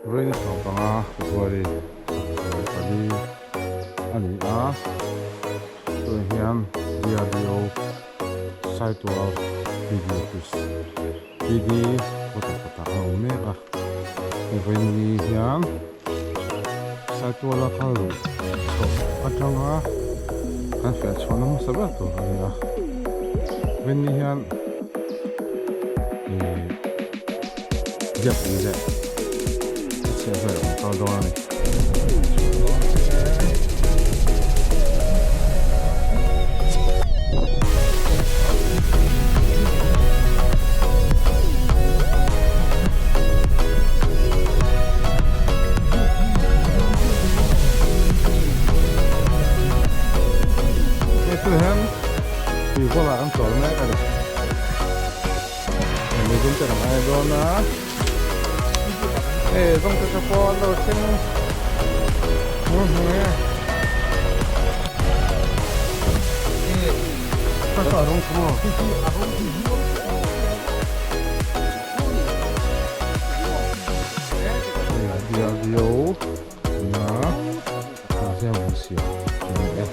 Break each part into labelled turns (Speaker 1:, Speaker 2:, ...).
Speaker 1: Vawiin 15 February 24 a ni a, tunah hian DRDO Saitual PD Office PD kawtah kawtah a awm mek a, hei vawiin ni hian Saituala kal luh chhoh atanga kan fiah chhuahna hmasa ber tur a ni a, vawiin ni hian ih Biakpui leh a chhiah vel an kal dawn a ni. Hei chu hian tuivawl ah kan chawl mek a ni. Lei dum te kan ai dawn a hei zawng te te pawh an lo thleng hmur hmur e DRDO na museum an siam a ni e.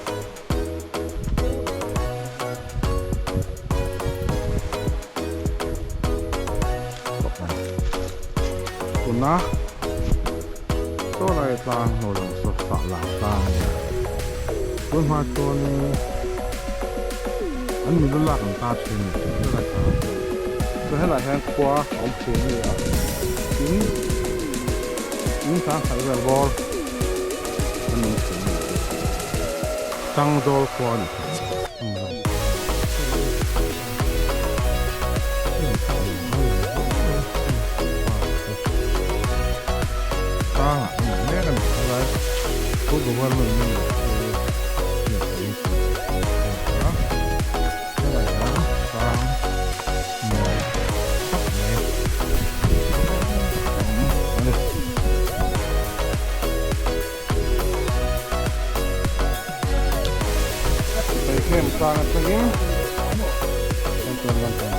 Speaker 1: Tuna saw lai tlang ho lang saw fah lang tlang a ni a tun hma chuanin an milu lak an ta thin a ni helai tlang chuan helai hian khua a awm thin a ni a tin in sangkhat vel bawr an awm thin a ni. Changzawl khua a ni thei. Tangah a ni mek a ni helai Pu Government Minister a helai hian tlang mawi tak mai a awm a ni. Hei hnem tlang atangin kan chuan lam kan